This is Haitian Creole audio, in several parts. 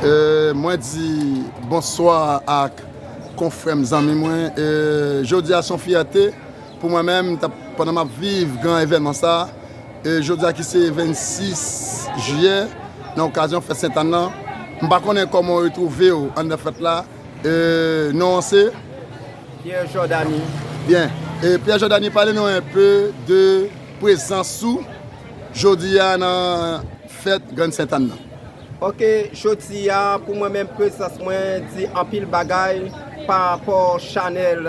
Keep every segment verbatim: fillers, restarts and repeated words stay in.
E, mwen di bonswa ak konfrè m, zanmi mwen. E, jodi a se yon fyète pou mwen menm, t ap, pandan m ap viv gran evènman sa a. E, jodi a ki se vennsis jiyè, nan okazyon fèt Sentàn nan, m pa konnen kòman w retwouve w anndan fèt la. E, non an se? Pierre Jordany. Byen. E, Pierre Jordany, pale nou enpe de prezans ou jodi a nan fèt Grann Sentàn nan. Ok, jodi a, pou mwen menm, prezans mwen di anpil bagay pa rapò chanèl,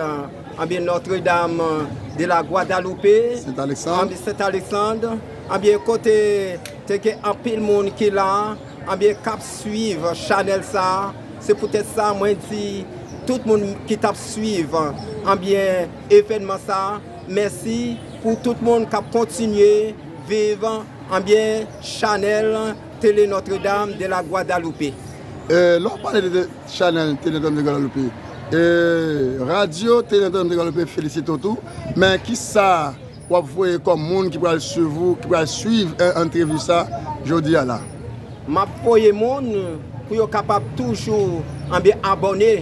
anbyen, Notre Dame de la Guadalupe, Sent Aleksand. Anbyen, Sent Aleksand, anbyen, kote te gen anpil moun ki la, anbyen, k ap swiv chanèl sa. Se poutèt sa, mwen di tout moun ki t ap swiv, anbyen, evènman sa, mèsi pou tout moun k ap kontinye viv, anbyen, chanèl Tele Notre Dame de la Guadalupe. E, lè w pale de chanèl Tele Notre Dame de Guadalupe, e, radyo Tele Notre Dame de Guadalupe felisite w tou, men kisa w ap voye kòm moun ki pral swiv ou, ki pral swiv, e, entèvyou sa jodi a la? M ap voye moun pou yo kapab toujou, anbyen, abòne,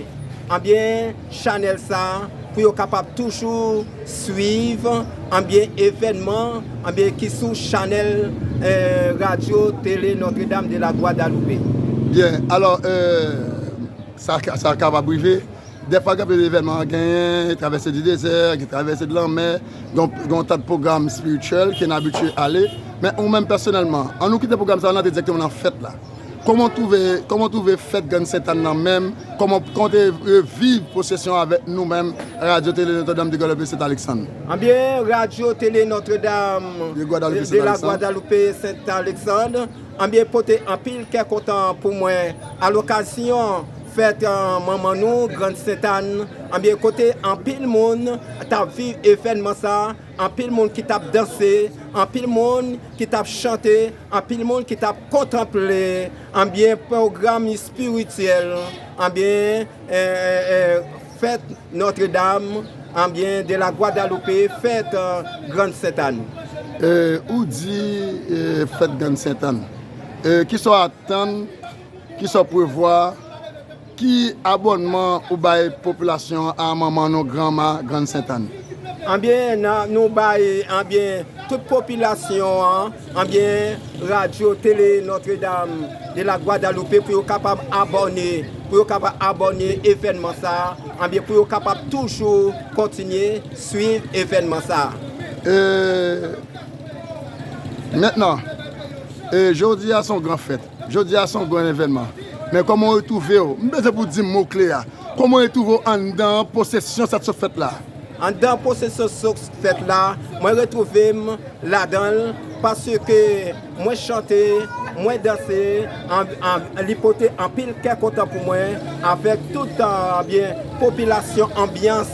anbyen, chanèl sa, pou yo kapab toujou swiv, anbyen, evènman, anbyen, ki sou chanèl, e, radyo Tele Notre Dame de la Guadalupe. Byen, alò, e, sa, sa kapab rive. Dèfwa gen anpil evènman, genyen travèse di dezè, gen travèse di lanmè, gen, gen yon ta de pwogram espirityèl ke n abitye ale. Men ou menm pèsonèlman, an nou kite pwogram sa a, n antre dirèkteman nan fèt la. Kòman w twouve, kòman w twouve fèt Grann Sentàn nan menm? Kòman, kòman w te reviv pwosesyon avèk nou menm, Radyo Tele Notre Dame de Guadalupe Sent Aleksand? Anbyen, Radyo Tele Notre Dame de Guadalupe de, de la Guadalupe Sent Aleksand, anbyen, pote anpil kè kontan pou mwen a lokazyon fèt, e, manman nou, Grann Sentàn, anbyen, kote anpil moun t ap viv evènman sa, anpil moun ki t ap danse, anpil moun ki t ap chante, anpil moun ki t ap kontanple, anbyen, pwogram espirityèl, anbyen, e, e, e, fèt Notre Dame, anbyen, de la Guadalupe, fèt, e, Grann Sentàn. E, ou di, e, fèt Grann Sentàn. E, kisa w atann, kisa w prevwa, ki abònman ou bay popilasyon an, manman nou, granma, Grann Sentàn? Anbyen, nan, nou bay, anbyen, tout popilasyon an, anbyen, Radyo Tele Notre Dame de la Guadalupe pou yo kapab abòne, pou yo kapab abòne evènman sa, anbyen, pou yo kapab toujou kontinye swiv evènman sa. E, mentnan, e, jodi a se yon gran fèt. Jodi a se yon gran evènman. Men kòman w retwouve w? M bezwen pou w di m mo kle a. Kòman w retwouve w anndan pwosesyon sa k sot fèt la? Anndan pwosesyon sa k sot fèt la, mwen retwouve m ladan l, paske mwen chante, mwen danse, an, an, li pote anpil kè kontan pou mwen, avèk tout, anbyen, popilasyon, anbyans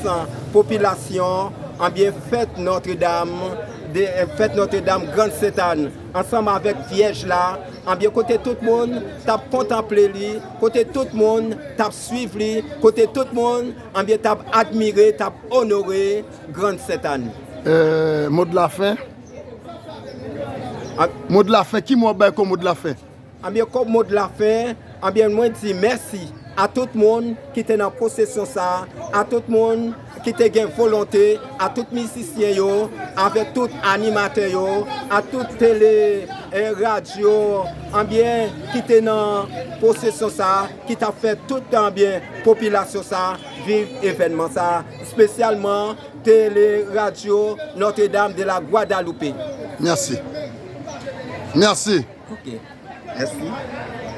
popilasyon, anbyen, fèt Notre Dame, de, fèt Notre Dame Grann Sentàn, ansanm avèk Vyèj la, anbyen, kote tout moun t ap kontanple li, kote tout moun t ap swiv li, kote tout moun, anbyen, t ap admire, t ap onore Grann Sentàn. E, mo de la fen? A- Mo de la fen, ki mo w ap bay kòm mo de la fen? Anbyen, kòm mo de la fen, anbyen, mwen di mèsi a tout moun ki te nan pwosesyon sa a, a tout moun ki te gen volonte, a tout mizisyen yo, avèk tout animatè yo, a tout tele, e, radyo, anbyen, ki te nan pwosesyon sa a, ki t ap fè tout, anbyen, popilasyon sa a viv evènman sa a, espesyalman tele radyo Notre Dame de la Guadalupe. Mèsi. Mèsi. Ok. Mèsi.